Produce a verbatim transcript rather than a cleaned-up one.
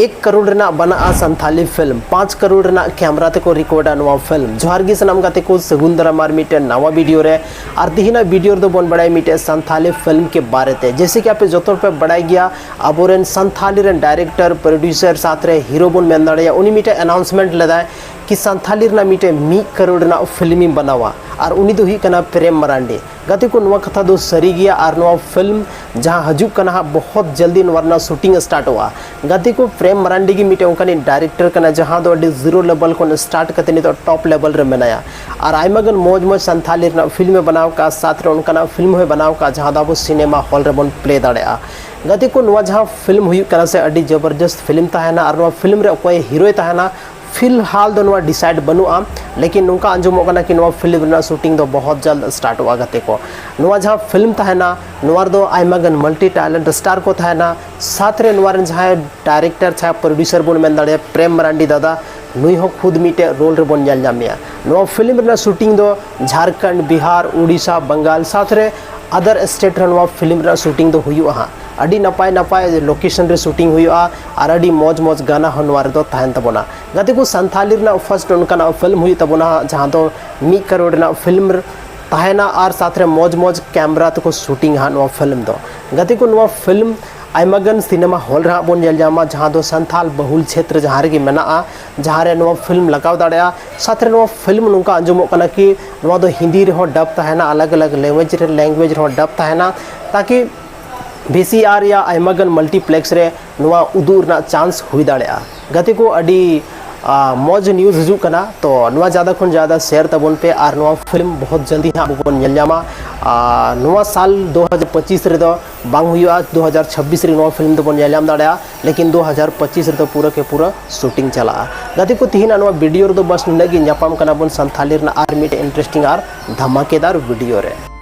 ᱮᱠ ᱠᱟᱨᱳᱲ ᱨᱮᱱᱟᱜ ᱵᱟᱱᱟᱜᱼᱟ ᱥᱟᱱᱛᱷᱟᱞᱤ ᱯᱷᱤᱞᱢ, ᱯᱟᱸᱪ ᱠᱟᱨᱳᱲ ᱨᱮᱱᱟᱜ ᱠᱮᱢᱨᱟ ᱛᱮᱠᱚ ᱨᱮᱠᱚᱨᱰᱟ ᱱᱚᱣᱟ ᱯᱷᱤᱞᱢ᱾ ᱡᱚᱦᱟᱨ ᱜᱮ ᱥᱟᱱᱟᱢ ᱜᱟᱛᱮ ᱠᱚ, ᱥᱟᱹᱜᱩᱱ ᱫᱟᱨᱟᱢ ᱟᱨ ᱢᱤᱫᱴᱮᱱ ᱱᱟᱣᱟ ᱵᱷᱤᱰᱤᱭᱳ ᱨᱮ᱾ ᱟᱨ ᱛᱤᱦᱤᱧᱟᱜ ᱵᱷᱤᱰᱤᱭᱳ ᱨᱮᱫᱚ ᱵᱚᱱ ᱵᱟᱲᱟᱭᱟ ᱢᱤᱫᱴᱮᱱ ᱥᱟᱱᱛᱷᱟᱞᱤ ᱯᱷᱤᱞᱢ ᱠᱮ ᱵᱟᱨᱮ ᱛᱮ᱾ ᱡᱮᱭᱥᱮ ᱠᱤ ᱟᱯᱮ ᱡᱚᱛᱚ ᱯᱮ ᱵᱟᱲᱟᱭ ᱜᱮᱭᱟ, ᱟᱵᱚᱨᱮᱱ ᱥᱟᱱᱛᱷᱟᱞᱤ ᱨᱮᱱ ᱰᱟᱭᱨᱮᱠᱴᱚᱨ, ᱯᱨᱚᱰᱭᱩᱥᱟᱨ, ᱥᱟᱛ ᱨᱮ ᱦᱤᱨᱳ ᱵᱚᱱ ᱢᱮᱱ ᱫᱟᱲᱮᱭᱟᱜᱼᱟ, ᱩᱱᱤ ᱢᱤᱫᱴᱮᱱ ᱟᱱᱟᱣᱩᱱᱥᱢᱮᱱᱴ ᱞᱮᱫᱟᱭ ᱠᱤ ᱥᱟᱱᱛᱷᱟᱞᱤ ᱨᱮᱱᱟᱜ ᱢᱤᱫᱴᱮᱱ ᱢᱤᱫ ᱠᱟᱨᱳᱲ ᱨᱮᱱᱟᱜ ᱯᱷᱤᱞᱢᱤᱧ ᱵᱮᱱᱟᱣᱟ, ᱟᱨ ᱩᱱᱤ ᱫᱚ ᱦᱩᱭᱩᱜ ᱠᱟᱱᱟ ᱯᱨᱮᱢ ᱢᱟᱨᱟᱱᱰᱤ᱾ ᱜᱟᱛᱮ ᱠᱚ, ᱱᱚᱣᱟ ᱠᱟᱛᱷᱟ ᱫᱚ ᱥᱟᱹᱨᱤ ᱜᱮᱭᱟ, ᱟᱨ ᱱᱚᱣᱟ ᱯᱷᱤᱞᱢ ᱡᱟᱦᱟᱸ ᱦᱤᱡᱩᱜ ᱠᱟᱱᱟ ᱦᱟᱸᱜ, ᱵᱚᱦᱚᱛ ᱡᱚᱞᱫᱤ ᱱᱚᱣᱟ ᱨᱮᱱᱟᱜ ᱥᱩᱴᱤᱝ ᱥᱴᱟᱨᱴᱚᱜᱼᱟ᱾ ᱜᱟᱛᱮ ᱠᱚ, ᱯᱨᱮᱢ ᱢᱟᱨᱟᱱᱰᱤ ᱜᱮ ᱢᱤᱫᱴᱮᱱ ᱚᱱᱠᱟᱱᱤᱡ ᱰᱟᱭᱨᱮᱠᱴᱚᱨ ᱠᱟᱱᱟ, ᱡᱟᱦᱟᱸ ᱫᱚ ᱟᱹᱰᱤ ᱡᱤᱨᱳ ᱞᱮᱵᱮᱞ ᱠᱷᱚᱱ ᱥᱴᱟᱨᱴ ᱠᱟᱛᱮ ᱱᱤᱛᱚᱜ ᱴᱚᱯ ᱞᱮᱵᱮᱞ ᱨᱮ ᱢᱮᱱᱟᱭᱟ᱾ ᱟᱨ ᱟᱭᱢᱟ ᱜᱟᱱ ᱢᱚᱡᱽ ᱢᱚᱡᱽ ᱥᱟᱱᱛᱷᱟᱞᱤ ᱨᱮᱱᱟᱜ ᱯᱷᱤᱞᱢ ᱮ ᱵᱮᱱᱟᱣ ᱠᱟᱜᱼᱟ, ᱥᱟᱛ ᱨᱮ ᱚᱱᱠᱟᱱᱟᱜ ᱯᱷᱤᱞᱢ ᱦᱚᱸᱭ ᱵᱮᱱᱟᱣ ᱠᱟᱜᱼᱟ, ᱡᱟᱦᱟᱸ ᱫᱚ ᱟᱵᱚ ᱥᱤᱱᱮᱢᱟ ᱦᱚᱞ ᱨᱮᱵᱚᱱ ᱯᱞᱮ ᱫᱟᱲᱮᱭᱟᱜᱼᱟ᱾ ᱜᱟᱛᱮ ᱠᱚ, ᱱᱚᱣᱟ ᱡᱟᱦᱟᱸ ᱯᱷᱤᱞᱢ ᱦᱩᱭᱩᱜ ᱠᱟᱱᱟ ᱥᱮ, ᱟᱹᱰᱤ ᱡᱚᱵᱚᱨᱡᱚᱥᱛ ᱯᱷᱤᱞᱢ ᱛᱟᱦᱮᱱᱟ, ᱟᱨ ᱱᱚᱣᱟ ᱯᱷᱤᱞᱢ ᱨᱮ ᱚᱠᱚᱭ ᱦᱤᱨᱳᱭ ᱛᱟᱦᱮᱱᱟ, ᱯᱷᱤᱞᱦᱟᱞ ᱫᱚ ᱱᱚᱣᱟ ᱰᱤᱥᱟᱭᱤᱰ ᱵᱟᱹᱱᱩᱜᱼᱟ, ᱞᱮᱠᱤᱱ ᱱᱚᱝᱠᱟ ᱟᱸᱡᱚᱢᱚᱜ ᱠᱟᱱᱟ ᱠᱤ ᱱᱚᱣᱟ ᱯᱷᱤᱞᱢ ᱨᱮᱱᱟᱜ ᱥᱩᱴᱤᱝ ᱫᱚ ᱵᱚᱦᱚᱛ ᱡᱚᱞᱫ ᱥᱴᱟᱨᱴᱚᱜᱼᱟ᱾ ᱜᱟᱛᱮ ᱠᱚ, ᱱᱚᱣᱟ ᱡᱟᱦᱟᱸ ᱯᱷᱤᱞᱢ ᱛᱟᱦᱮᱱᱟ, ᱱᱚᱣᱟ ᱨᱮᱫᱚ ᱟᱭᱢᱟ ᱜᱟᱱ ᱢᱟᱞᱴᱤ ᱴᱮᱞᱮᱱᱴ ᱥᱴᱟᱨ ᱠᱚ ᱛᱟᱦᱮᱱᱟ, ᱥᱟᱛ ᱨᱮ ᱱᱚᱣᱟ ᱨᱮᱱ ᱡᱟᱦᱟᱸᱭ ᱰᱟᱭᱨᱮᱠᱴᱚᱨ ᱪᱷᱟᱭᱟ ᱯᱨᱚᱰᱭᱩᱥᱟᱨ ᱵᱚᱱ ᱢᱮᱱ ᱫᱟᱲᱮᱭᱟᱜᱼᱟ, ᱯᱨᱮᱢ ᱢᱟᱨᱟᱱᱰᱤ ᱫᱟᱫᱟ, ᱱᱩᱭ ᱦᱚᱸ ᱠᱷᱩᱫ ᱢᱤᱫᱴᱮᱡ ᱨᱳᱞ ᱨᱮᱵᱚᱱ ᱧᱮᱞ ᱧᱟᱢᱮᱭᱟ᱾ ᱱᱚᱣᱟ ᱯᱷᱤᱞᱢ ᱨᱮᱱᱟᱜ ᱥᱩᱴᱤᱝ ᱫᱚ ᱡᱷᱟᱲᱠᱷᱚᱸᱰ, ᱵᱤᱦᱟᱨ, ᱩᱲᱤᱥᱥᱟ, ᱵᱟᱝᱜᱟᱞ, ᱥᱟᱛ ᱨᱮ ᱟᱫᱟᱨ ᱥᱴᱮᱴ ᱨᱮ ᱱᱚᱣᱟ ᱯᱷᱤᱞᱢ ᱨᱮᱱᱟᱜ ᱥᱩᱴᱤᱝ ᱫᱚ ᱦᱩᱭᱩᱜᱼᱟ ᱦᱟᱸᱜ᱾ ᱟᱹᱰᱤ ᱱᱟᱯᱟᱭ ᱱᱟᱯᱟᱭ ᱞᱳᱠᱮᱥᱚᱱ ᱨᱮ ᱥᱩᱴᱤᱝ ᱦᱩᱭᱩᱜᱼᱟ, ᱟᱨ ᱟᱹᱰᱤ ᱢᱚᱡᱽ ᱢᱚᱡᱽ ᱜᱟᱱᱟ ᱦᱚᱸ ᱱᱚᱣᱟ ᱨᱮᱫᱚ ᱛᱟᱦᱮᱱ ᱛᱟᱵᱚᱱᱟ᱾ ᱜᱟᱛᱮ ᱠᱚ, ᱥᱟᱱᱛᱷᱟᱞᱤ ᱨᱮᱱᱟᱜ ᱯᱷᱟᱨᱥᱴ ᱚᱱᱠᱟᱱᱟᱜ ᱯᱷᱤᱞᱢ ᱦᱩᱭᱩᱜ ᱛᱟᱵᱚᱱᱟ ᱦᱟᱸᱜ, ᱡᱟᱦᱟᱸ ᱫᱚ ᱢᱤᱫ ᱠᱟᱨᱳᱲ ᱨᱮᱱᱟᱜ ᱯᱷᱤᱞᱢ ᱛᱟᱦᱮᱱᱟ, ᱟᱨ ᱥᱟᱛ ᱨᱮ ᱢᱚᱡᱽ ᱢᱚᱡᱽ ᱠᱮᱢᱨᱟ ᱛᱮᱠᱚ ᱥᱩᱴᱤᱝ ᱦᱟᱸᱜ ᱱᱚᱣᱟ ᱯᱷᱤᱞᱢ ᱫᱚ᱾ ᱜᱟᱛᱮ ᱠᱚ, ᱱᱚᱣᱟ ᱯᱷᱤᱞᱢ ᱟᱭᱢᱟ ᱜᱟᱱ ᱥᱤᱱᱮᱢᱟ ᱦᱚᱞ ᱨᱮ ᱦᱟᱸᱜ ᱵᱚᱱ ᱧᱮᱞ ᱧᱟᱢᱟ, ᱡᱟᱦᱟᱸ ᱫᱚ ᱥᱟᱱᱛᱷᱟᱞ ᱵᱟᱦᱩᱞ ᱪᱷᱮᱛᱨᱚ ᱡᱟᱦᱟᱸ ᱨᱮᱜᱮ ᱢᱮᱱᱟᱜᱼᱟ, ᱡᱟᱦᱟᱸ ᱨᱮ ᱱᱚᱣᱟ ᱯᱷᱤᱞᱢ ᱞᱟᱜᱟᱣ ᱫᱟᱲᱮᱭᱟᱜᱼᱟ᱾ ᱥᱟᱛ ᱨᱮ ᱱᱚᱣᱟ ᱯᱷᱤᱞᱢ ᱱᱚᱝᱠᱟ ᱟᱸᱡᱚᱢᱚᱜ ᱠᱟᱱᱟ ᱠᱤ ᱱᱚᱣᱟ ᱫᱚ ᱦᱤᱱᱫᱤ ᱨᱮᱦᱚᱸ ᱰᱟᱵ ᱛᱟᱦᱮᱱᱟ, ᱟᱞᱟᱜᱽ ᱟᱞᱟᱜᱽ ᱞᱮᱝᱜᱩᱭᱮᱡᱽ ᱨᱮ, ᱞᱮᱝᱜᱩᱭᱮᱡᱽ ᱨᱮᱦᱚᱸ ᱰᱟᱵ ᱛᱟᱦᱮᱱᱟ, ᱛᱟᱠᱤ ᱵᱷᱤ ᱥᱤ ᱟᱨ ᱭᱟ ᱟᱭᱢᱟ ᱜᱟᱱ ᱢᱟᱞᱴᱤᱯᱞᱮᱠᱥ ᱨᱮ ᱱᱚᱣᱟ ᱩᱫᱩᱜ ᱨᱮᱱᱟᱜ ᱪᱟᱱᱥ ᱦᱩᱭ ᱫᱟᱲᱮᱭᱟᱜᱼᱟ᱾ ᱜᱟᱛᱮ ᱠᱚ, ᱟᱹᱰᱤ ᱟ, ᱢᱚᱡᱽ ᱱᱤᱭᱩᱡᱽ ᱦᱤᱡᱩᱜ ᱠᱟᱱᱟ, ᱛᱚ ᱱᱚᱣᱟ ᱡᱟᱫᱟ ᱠᱷᱚᱱ ᱡᱟᱫᱟ ᱥᱮᱭᱟᱨ ᱛᱟᱵᱚᱱ ᱯᱮ, ᱟᱨ ᱱᱚᱣᱟ ᱯᱷᱤᱞᱢ ᱵᱚᱦᱩᱛ ᱡᱚᱞᱫᱤ ᱦᱟᱸᱜ ᱟᱵᱚ ᱵᱚᱱ ᱧᱮᱞ ᱧᱟᱢᱟ᱾ ᱟ, ᱱᱚᱣᱟ ᱥᱟᱞ ᱫᱩ ᱦᱟᱡᱟᱨ ᱯᱚᱸᱪᱤᱥ ᱨᱮᱫᱚ ᱵᱟᱝ ᱦᱩᱭᱩᱜᱼᱟ, ᱫᱩ ᱦᱟᱡᱟᱨ ᱪᱷᱟᱵᱵᱤᱥ ᱨᱮ ᱱᱚᱣᱟ ᱯᱷᱤᱞᱢ ᱫᱚᱵᱚᱱ ᱧᱮᱞ ᱧᱟᱢ ᱫᱟᱲᱮᱭᱟᱜᱼᱟ, ᱞᱮᱠᱤᱱ ᱫᱩ ᱦᱟᱡᱟᱨ ᱯᱚᱸᱪᱤᱥ ᱨᱮᱫᱚ ᱯᱩᱨᱟᱹ ᱠᱮ ᱯᱩᱨᱟᱹ ᱥᱩᱴᱤᱝ ᱪᱟᱞᱟᱜᱼᱟ᱾ ᱜᱟᱛᱮ ᱠᱚ, ᱛᱤᱦᱤᱧᱟᱜ ᱱᱚᱣᱟ ᱵᱷᱤᱰᱤᱭᱳ ᱨᱮᱫᱚ ᱵᱟᱥ ᱱᱤᱱᱟᱹᱜ ᱜᱮ᱾ ᱧᱟᱯᱟᱢ ᱠᱟᱱᱟ ᱵᱚᱱ ᱥᱟᱱᱛᱷᱟᱞᱤ ᱨᱮᱱᱟᱜ ᱟᱨ ᱢᱤᱫᱴᱮᱱ ᱤᱱᱴᱟᱨᱮᱥᱴᱤᱝ ᱟᱨ ᱫᱷᱟᱢᱟᱠᱮᱫᱟᱨ ᱵᱷᱤᱰᱤᱭᱳ ᱨᱮ᱾